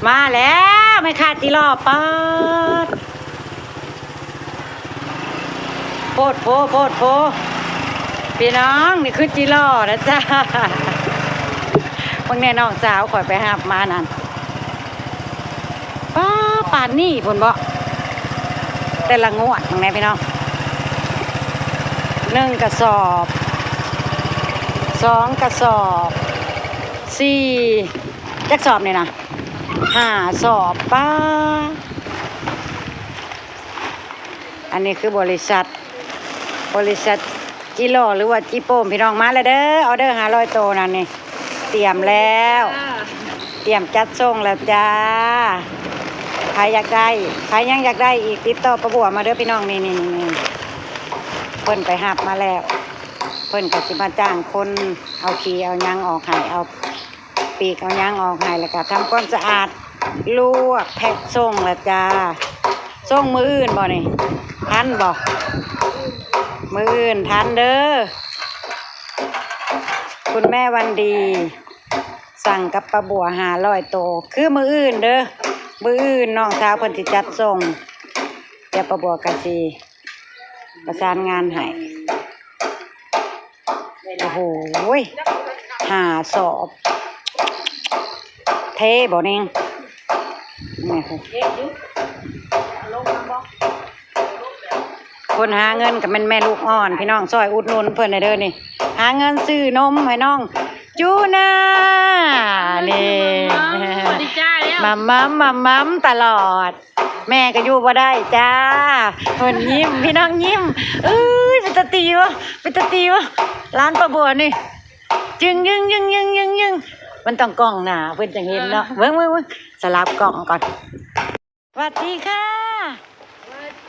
ມາແລ້ວແມ່ຄ້າຈິລໍ ປາດ ໂພດໂພ ໂພດໂພ ພີ່ນ້ອງ ນີ້ຄືຈິລໍນະຈ້າ ເບິ່ງແນ່ ນ້ອງສາວຂ້ອຍໄປຮັບມານັ້ນ ປ້າ ປານນີ້ພຸ້ນເບາະ ແຕ່ລະງວດເບິ່ງແນ່ພີ່ນ້ອງ ໜຶ່ງກະສອບ ສອງກະສອບ ສີ່ ຈັກສອບນີ້ນະ ຫ້າສອບ ປ້າ ອັນນີ້ຄືບໍລິສັດ ບໍລິສັດຈິລໍ ຫຼືວ່າຈິໂປ້ມ ພີ່ນ້ອງ ມາແລ້ວເດີ ອໍເດີຫ້າຮ້ອຍໂຕນັ້ນນີ້ ຕຽມແລ້ວ ຕຽມຈັດສົ່ງແລ້ວຈ້າ ໃຜຢາກໄດ້ ໃຜຍັງຢາກໄດ້ອີກ ຕິດຕໍ່ປ້າບົວມາເດີພີ່ນ້ອງ ນີ້ໆ ເພິ່ນໄປຮັບມາແລ້ວ ເພິ່ນກະຊິມາຈ້າງຄົນເອົາຂີ້ເອົາຫຍັງອອກໃຫ້ ເອົາປີກເອົາຫຍັງອອກໃຫ້ ແລ້ວກະທຳຄວາມສະອາດ ລວກ ແພັກ ສົ່ງແລ້ວຈ້າ ສົ່ງມື້ອື່ນບໍ່ນີ້ ທັນບໍ່ ມື້ອື່ນທັນເດີ ຄຸນແມ່ວັນດີ ສັ່ງກັບປ້າບົວຫ້າຮ້ອຍໂຕ ຄືມື້ອື່ນເດີ ມື້ອື່ນນ້ອງສາວເພິ່ນຊິຈັດສົ່ງ ດຽວປ້າບົວກະຊິປະສານງານໃຫ້ ໂອ້ໂຫ ຫ້າສອບ ເທບໍ່ນີ້ ນີ້ ຄົນຫາເງິນກະແມ່ນແມ່ລູກອ່ອນ ພີ່ນ້ອງ ຊ່ອຍອຸດໜູນເພິ່ນແດ່ເດີນີ້ ຫາເງິນຊື້ນົມໃຫ້ນ້ອງຈູນາ ນີ້ ໝຳໝຳ ໝຳໝຳຕະຫຼອດ ແມ່ກະຢູ່ບໍ່ໄດ້ຈ້າ ເພິ່ນຍິ້ມ ພີ່ນ້ອງຍິ້ມ ເອີຍ ເປັນຕາຕີວະ ເປັນຕາຕີວະ ຫຼານປ້າບົວນີ້ ຈຶ່ງ ຍຶງ ຍຶງ ຍຶງ ຍຶງ ຍຶງ ມັນຕ້ອງກ້ອງໜ້າເພິ່ນຈັ່ງເຫັນເນາະ ເບິ່ງ ເບິ່ງ ເບິ່ງ ສະຫຼັບກ້ອງກ່ອນ ສະຫວັດດີຄ່ະ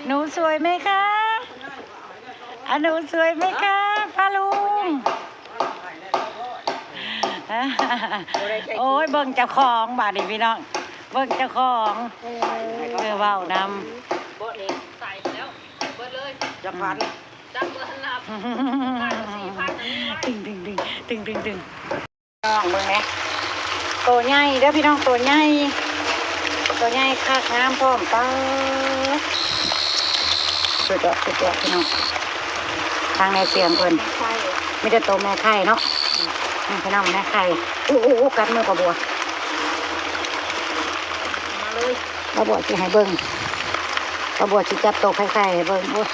ໜູສວຍໄໝຄະ ອາ ໜູສວຍໄໝຄະ ປ້າລຸງ ໂອ້ຍ ເບິ່ງເຈົ້າຂອງບາດນີ້ພີ່ນ້ອງ ເບິ່ງເຈົ້າຂອງ ເອີ ເວົ້ານຳ ເບິດນີ້ໃສ່ແລ້ວ ເບິດເລີຍ ຈັກພັນ ຈັກເບິດຫັ້ນລະ ສີ່ພັນ ຕິງ ຕິງ ຕິງ ຕິງ ຕິງ ຕິງ ນ້ອງເບິ່ງແດ່ ໂຕໃຫຍ່ເດີພີ່ນ້ອງ ໂຕໃຫຍ່ ໂຕໃຫຍ່ຄັກງາມພ້ອມ ປາດ ສຸດຍອດ ສຸດຍອດພີ່ນ້ອງ ທາງໃນສຽງເພິ່ນ ມີແຕ່ໂຕແມ່ໄຂ່ເນາະ ນີ້ພີ່ນ້ອງ ແມ່ໄຂ່ ອຸ ອຸ ອຸ ກັດມືປ້າບົວ ມາເລີຍ ປ້າບົວຊິໃຫ້ເບິ່ງ ປ້າບົວຊິຈັບໂຕໄຂ່ໆໃຫ້ເບິ່ງ ໂອ້ຍ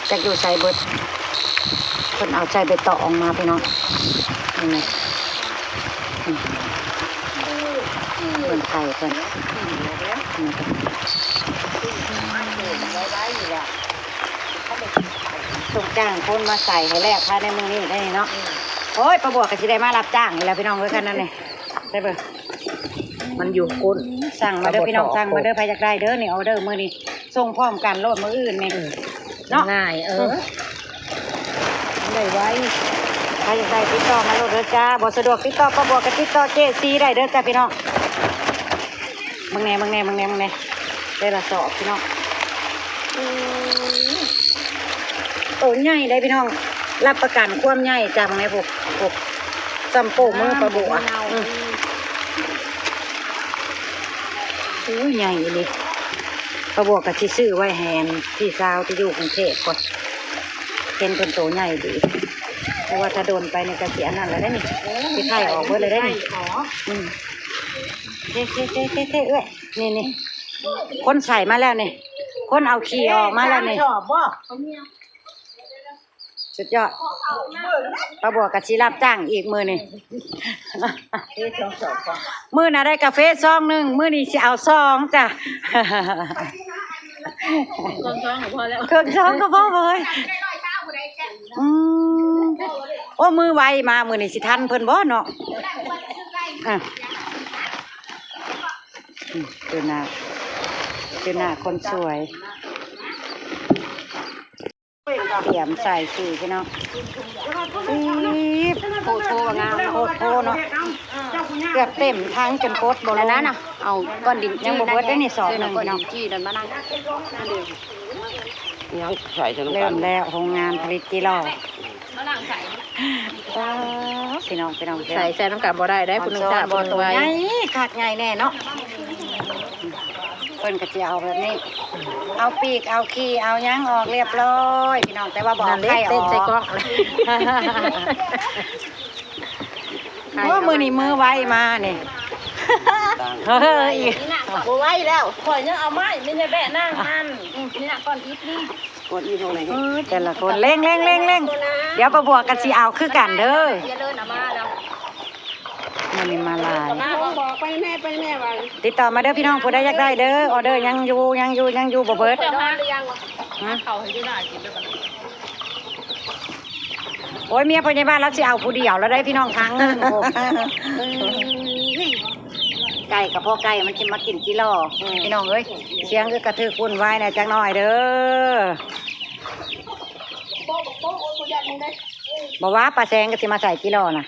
ຈັກຢູ່ໃສເບິດ ເພິ່ນເອົາໃສ່ໃບຕອງມາພີ່ນ້ອງ ນີ້ ນີ້ ເບິ່ງໄຂ່ເພິ່ນ ນີ້ ຕ້ອງຈ້າງຄົນມາໃສ່ໃຫ້ແລ້ວພາຍໃນມື້ນີ້ໄດ໋ເນາະ ໂອ້ຍ ປ້າບົວກະຊິໄດ້ມາຮັບຈ້າງນີ້ແຫຼະພີ່ນ້ອງເອີຍ ຄັນນັ້ນນີ້ ໄດ້ເບິ່ງ ມັນຢູ່ກົ້ນ ສັ່ງມາເດີພີ່ນ້ອງ ສັ່ງມາເດີ ໃຜຢາກໄດ້ເດີນີ້ ອໍເດີມື້ນີ້ ສົ່ງພ້ອມກັນໂລດມື້ອື່ນນີ້ ເນາະ ງ່າຍ ເອີ ໄດ້ໄວ ໃຜຢາກໄດ້ຕິດຕໍ່ມາໂລດເດີຈ້າ ບໍ່ສະດວກຕິດຕໍ່ປ້າບົວກະຕິດຕໍ່ເຈຊີໄດ້ເດີຈ້າພີ່ນ້ອງ ເບິ່ງແນ່ ເບິ່ງແນ່ ເບິ່ງແນ່ ເບິ່ງແນ່ ໄດ້ລະສອບພີ່ນ້ອງ ໂຕໃຫຍ່ໄດ໋ພີ່ນ້ອງ ຮັບປະກັນຄວາມໃຫຍ່ ຈັ່ງແນ່ ໂອ້ ໂອ້ ສ່ຳໂປ້ມືປ້າບົວ ອື ໂອ້ຍ ໃຫຍ່ອີ່ຫຼີ ປ້າບົວກະຊິຊື້ໄວ້ໃຫ້ອັນ ພີ່ສາວທີ່ຢູ່ກຸງເທບກ່ອນ ເຫັນເພິ່ນໂຕໃຫຍ່ດີ ເພາະວ່າຖ້າດົນໄປນີ້ກະຊິອັນນັ້ນແລ້ວເດ້ນີ້ ຊິໄຂ່ອອກເບິດແລ້ວເດ້ນີ້ ອື ເທ ເທ ເທ ເທ ເທ ເອື້ອຍ ນີ້ ນີ້ ຄົນໃສ່ມາແລ້ວນີ້ ຄົນເອົາຂີ້ອອກມາແລ້ວນີ້ ຊອບບໍ່? ສຸດຍອດ ປ້າບົວກະຊິຮັບຈ້າງອີກມື້ນີ້ ມື້ໜ້າໄດ້ກາເຟຊອງໜຶ່ງ ມື້ນີ້ຊິເອົາສອງຈ້າ ເຄິ່ງຊອງກະພໍແລ້ວ ເຄິ່ງຊອງກະພໍເວີຍ ອື ໂອ້ ມືໄວມາ ມື້ນີ້ຊິທັນເພິ່ນບໍ່ເນາະ ອາ ອື ເຈີໜ້າ ເຈີໜ້າຄົນສວຍ ຕຽມໃສ່ຂີ້ພີ່ນ້ອງ ອີບ ໂອ້ໂຫ ງາມ ໂອ້ໂຫເນາະ ເກືອບເຕັມຖັງຈົນປົດບໍ່ລົງ ນັ້ນນະ ເອົາກ້ອນດິນ ຍັງບໍ່ເບິດເດ້ນີ້ ສອບໜຶ່ງພີ່ນ້ອງ ຈີ່ນັ້ນມານັ່ງ ຍັງໃສ່ ເລີ່ມແລ້ວ ໂຮງງານຜະລິດຈີ່ລໍ ມານັ່ງໃສ່ ປ້າດ ພີ່ນ້ອງ ພີ່ນ້ອງ ໃສ່ ໃສ່ນຳກັນບໍ່ໄດ້ເດ້ ຜູ້ໜຶ່ງຊ້າ ຜູ້ໜຶ່ງໄວ ໃຫຍ່ຄັກໃຫຍ່ແນ່ເນາະ. ເພິ່ນກໍຊິເອົາແບບນີ້ ເອົາປີກເອົາຂີ້ເອົາຫຍັງອອກລຽບລ້ອຍ ພີ່ນ້ອງ ແຕ່ວ່າບໍ່ເອົາໄຂ່ອອກ ເຕັ້ນໃສ່ກ້ອງ. ໂອ້ ມື້ນີ້ມືໄວມານີ້. ເຮີ້ຍ ນີ້ນະ ບໍ່ໄວແລ້ວ ຂ້ອຍຍັງເອົາໄມ້ ມີແຕ່ແບະນາງຫັ້ນ ນີ້ນະ ກ້ອນອິດນີ້ ກ້ອນອິດຂອງໃນ ເອີ ແຕ່ລະຄົນ ເລັ່ງໆໆໆ ດຽວປ້າບົວກໍຊິເອົາຄືກັນເດີ ຢ່າເລີນເອົາມາແລ້ວ ມື້ນີ້ມາຫຼາຍ ບອກໄປແມ່ ໄປແມ່ວ່າ ຕິດຕໍ່ມາເດີພີ່ນ້ອງ ຜູ້ໃດຢາກໄດ້ເດີ ອໍເດີຍັງຢູ່ ຍັງຢູ່ ຍັງຢູ່ບໍ່ເບິດ ເຂົ້າໄປເລີຍ ຫາເຂົ້າໃຫ້ຢູ່ໜ້າກິນເດີ. ໂອ້ຍ ເມຍພໍ່ໃຫຍ່ບ້ານລາວຊິເອົາຜູ້ດຽວລະໄດ໋ພີ່ນ້ອງ ຖັງໜຶ່ງ ໂອ້ ໄກ່ກະເພາະໄກ່ມັນຊິມາກິນຈີ່ລໍ ອືມ ພີ່ນ້ອງເອີຍ ສຽງອຶກກະທຶກວຸ້ນວາຍແດ່ຈັກໜ້ອຍເດີ. ບໍ່ວ່າປ້າແສງກໍຊິມາໃສ່ຈີ່ລໍນະ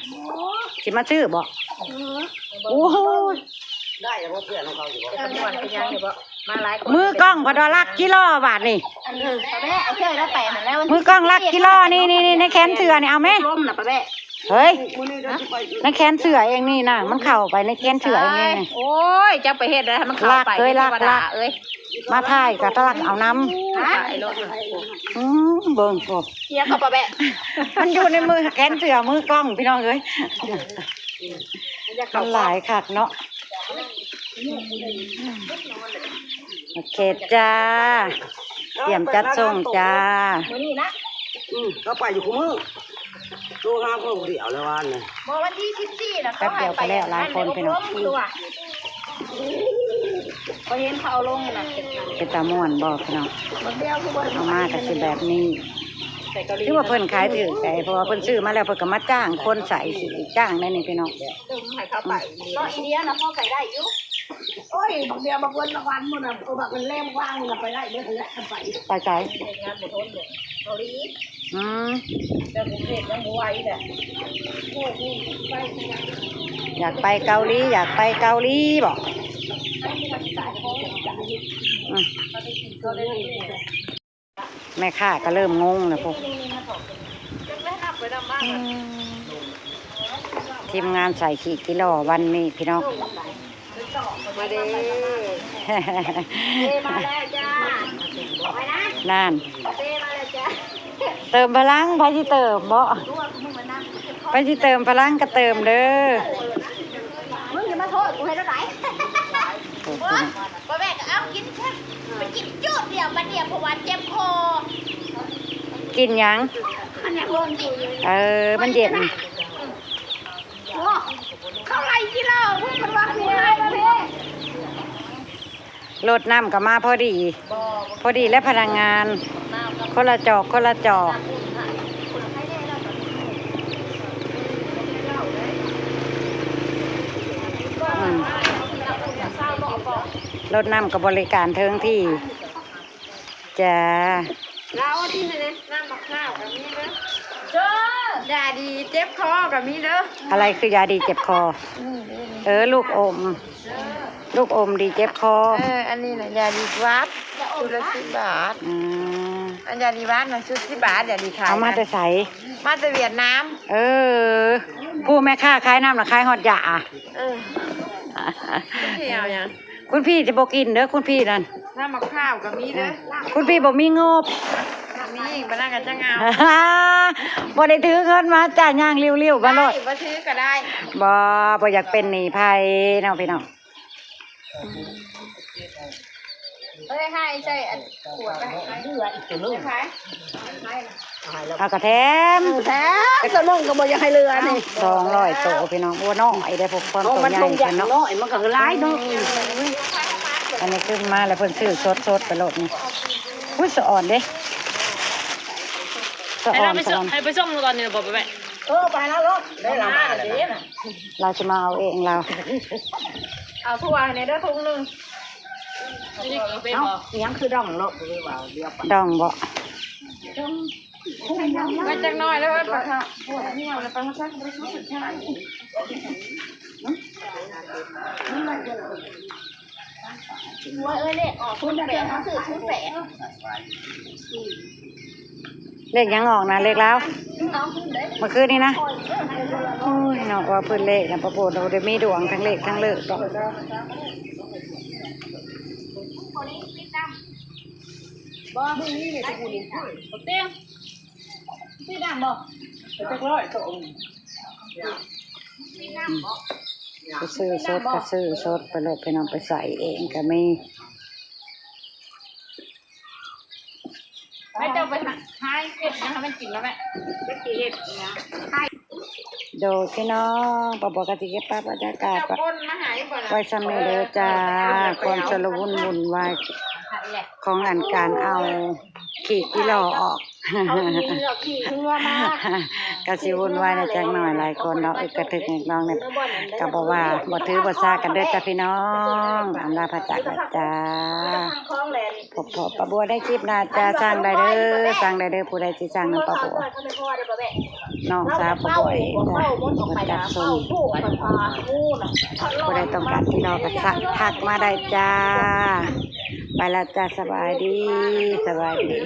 ຊິມາຊື້ບໍ່? ໂອ້ຍ ໄດ້ແລ້ວບໍ່ ເພື່ອນຂອງເຂົາຢູ່ບໍ່? ເປັນຕາມ່ວນເປັນຫຍັງຢູ່ບໍ່? ມາຫຼາຍຄົນ ມືກ້ອງພັດວ່າລັກຈີ່ລໍບາດນີ້ ອັນນີ້ປ້າແບ້ ເອົາເສື້ອລາວໄປຫັ້ນແລ້ວ ມືກ້ອງລັກຈີ່ລໍ ນີ້ໆໆ ໃນແຂນເສື້ອນີ້ ເອົາແມ ລົມນະປ້າແບ້ ເຮີ້ຍ ໃນແຂນເສື້ອເອງນີ້ນະ ມັນເຂົ້າໄປໃນແຂນເສື້ອເອງນີ້ ໂອ້ຍ ຈັກໄປເຮັດໃດໃຫ້ມັນເຂົ້າໄປ ລັກເອີຍ ລັກ ລັກ ເອີຍ ມາຖ່າຍກໍຕະລັກເອົານຳ ຕາຍໂລດ ອືມ ເບິ່ງໂອ້ ເອີຍ ເຂົ້າປ້າແບ້ ມັນຢູ່ໃນມືແຂນເສື້ອມືກ້ອງ ພີ່ນ້ອງເອີຍ ມັນຫຼາຍຄັກເນາະ. ໂອເຄຈ້າ ຕຽມຈັດສົ່ງຈ້າ ມື້ນີ້ນະ ອືມ ກໍໄປຢູ່ຄູ່ມື້ ໂທຫາຜູ້ດຽວແລ້ວວານນີ້ ບໍ່ ວັນທີສິບສີ່ນະ ແປັບດຽວກໍແລ້ວ ເຂົາໃຫ້ໄປ ຫຼາຍຄົນພີ່ນ້ອງ ຂ້ອຍເຫັນເຂົາເອົາລົງນະ ເປັນຕາມ່ວນບໍ່ພີ່ນ້ອງ ເອົາມາກໍຊິແບບນີ້ ຖືວ່າເພິ່ນຂາຍຖືກໃດ ເພາະວ່າເພິ່ນຊື້ມາແລ້ວ ເພິ່ນກໍມາຈ້າງຄົນໃສ່ ຈ້າງໄດ້ນີ້ພີ່ນ້ອງ ເອີ ໃຫ້ເຂົາໄປ ເນາະ ອີເດຍນະ ພໍໄປໄດ້ຢູ່ ໂອ້ຍ ບັກເດຍ ບັກເພິ່ນລະວັນມື້ນະ ເອີ ບັກເພິ່ນແລມວາງມື້ນະ ໄປໄດ້ເບິດແຫຼະ ໄປ ໄປໃສ? ເຮັດງານບໍ່ທົນເດ້ ເກົາຫຼີ ອືມ ແຕ່ກຸງເທບຍັງບໍ່ໄຫວແຫຼະ ໂອ້ຍ ໄປ ຢາກໄປເກົາຫຼີ ຢາກໄປເກົາຫຼີບໍ? ອືມ ແມ່ຄ້າກໍເລີ່ມງົງແລ້ວພຸ້ນ ອືມ ທີມງານໃສ່ຂີ້ຈີ່ລໍວັນນີ້ພີ່ນ້ອງ ມາເດ້ ເອ້ ມາແລ້ວຈ້າ ໄປນະ ນັ້ນ ເອ້ ມາແລ້ວຈ້າ ເຕີມພະລັງ ໃຜຊິເຕີມເບາະ ໃຜຊິເຕີມພະລັງກໍເຕີມເດີ ມຶງຢ່າມາໂທດກູໃຫ້ເທົ່າໃດ ໂອ້ໂຫ ບໍ່ແມ່ນກໍເອົາກິນຊະ ໄປກິນຈຸດດຽວ ບັດດຽວ ເພາະວ່າເຈັບຄໍ ກິນຫຍັງ? ມັນຍັງຮ້ອນຢູ່ ເອີ ມັນເຢັນ ໂອ້ ເຂົາໄລ່ກິນເຫຼົ້າ ເພິ່ນວ່າຜູ້ຮ້າຍເດ້ ລົດນ້ຳກໍມາພໍດີ ພໍດີແລ້ວພະນັກງານ ຄົນລະຈອກ ຄົນລະຈອກ ອືມ ລົດນ້ຳກໍບໍລິການເຖິງທີ່ ຈ້າ ລາວທີ່ນີ້ນະ ນ້ຳໝາກພ້າວກໍມີເດີ ຢາດີເຈັບຄໍກໍມີເດີ ອະໄລຄືຢາດີເຈັບຄໍ? ນີ້ເດີ ເອີ ລູກອົມ ເອີ ລູກອົມດີເຈັບຄໍ ເອີ ອັນນີ້ນະ ຢາດີຫວັດ ຊຸດລະສິບບາດ ອືມ ອັນຢາດີຫວັດນະ ຊຸດສິບບາດ ຢາດີຂາຍ ເອົາມາແຕ່ໃສ? ມາແຕ່ຫວຽດນາມ ເອີ ຜູ້ແມ່ຄ້າຂາຍນ້ຳນະ ຂາຍຮອດຢາ ເອີ ຊິເອົາຫຍັງ? ຄຸນພີ່ຊິບໍ່ກິນເດີ ຄຸນພີ່ນັ້ນ ນ້ຳໝາກພ້າວກໍມີເດີ ຄຸນພີ່ບໍ່ມີງົບ ມີ ບັດນັ້ນກໍຈັ່ງເອົາ ບໍ່ໄດ້ຖືເງິນມາຈ້າ ຍ່າງລິ້ວໆມາໂລດ ໄດ້ ບໍ່ຖືກໍໄດ້ ບໍ່ ບໍ່ຢາກເປັນໜີ້ໃຜເນາະພີ່ນ້ອງ ເອີຍ ໃຫ້ໃສ່ອັນຂວດໄປ ໃຫ້ເຫຼືອອີກໂຕໜຶ່ງ ໃຫ້ ເອົາກະແຖມ ເອີ ແຖມ ສະໜົງກໍບໍ່ຢາກໃຫ້ເຫຼືອນີ້ ສອງຮ້ອຍໂຕພີ່ນ້ອງ ໂອ້ ນ້ອຍເດ້ ພວກຄວາມໂຕໃຫຍ່ເພິ່ນເນາະ ມັນລົງຢາກນ້ອຍ ມັນກໍຫຼາຍເນາະ ອັນນີ້ຄືມາແລ້ວເພິ່ນຊື້ສົດໆໄປໂລດນີ້ ອຸ້ຍ ສະອອນເດ້ ສະອອນ ໃຫ້ລາວໄປສົ່ງ ສະອອນ ໃຫ້ໄປສົ່ງຕອນນີ້ບໍ່ ໄປແວະ ເອີ ໄປແລ້ວໂລດ ໄດ້ລະມາແລ້ວ ລາວຊິມາເອົາເອງລາວ ເອົາຖົ່ວໃຫ້ແດ່ເດີ ຖົ່ວໜຶ່ງ ເອົ້າ ອີຫຍັງຄືດອງໂລດ ດອງບໍ? ໄປຈັກໜ້ອຍແລ້ວ ໄປຫາ ວ່າ ເອີຍ ເລກອອກ ຄຸນແປດ ເຮົາຊື້ ສູນແປດ ເລກຫຍັງອອກນະ? ເລກລາວ ເມື່ອຄືນນີ້ນະ. ໂອ້ຍເນາະ ວ່າເພິ່ນເລກນະ ປະໂປດ ບໍ່ໄດ້ມີດວງທັງເລກທັງເລີກດອກ. ບໍ່ ມື້ນີ້ເລີຍ ຕະກູນນີ້ ເຕັມ ຕິດດຳບໍ່? ຈັກຮ້ອຍໂຕ ໄປຊື້ສົດກໍຊື້ສົດໄປໂລດ ພີ່ນ້ອງ ໄປໃສ່ເອງກໍມີ. ໃຫ້ເຈົ້າໄປຫາ ຫາເຮັດຫຍັງໃຫ້ມັນກິນແລ້ວແມ່ ຈັກຊິເຮັດຫຍັງ. ໂດຍ ພີ່ນ້ອງ ປາບົວກໍຊິເກັບພາບບັນຍາກາດ ເຈົ້າຄົນມາໃຫ້ບໍ່ລະ ໄວ້ຊ່ຳນີ້ເດີຈ້າ. ຄວາມຊຸລະມຸນວຸ່ນວາຍຂອງອັນການເອົາຂີ້ກິໂລອອກ ເອົາຂີ້ເຫຼືອຂີ້ເຮືອມາ ກໍຊິວຸ່ນວາຍແດ່ຈັກໜ້ອຍ ຫຼາຍຄົນເນາະ ອຶກກະທຶກນິດໜ້ອຍ ກໍບໍ່ວ່າບໍ່ຖືບໍ່ສາກັນເດີຈ້າ ພີ່ນ້ອງ. ອຳລາພາຈາກແລ້ວຈ້າ. ພໍ້ປ້າບົວໃນຄລິບໜ້າຈ້າ. ສັ່ງໄດ້ເດີ ສັ່ງໄດ້ເດີ ຜູ້ໃດຊິສັ່ງນຳປ້າບົວ ນ້ອງສາວປ້າບົວເອງຈ້າ ມາຈັດສົ່ງ. ຜູ້ໃດຕ້ອງການກິໂລກໍສະ ທັກມາໄດ້ຈ້າ. ໄປແລ້ວຈ້າ ສະບາຍດີ ສະບາຍດີ.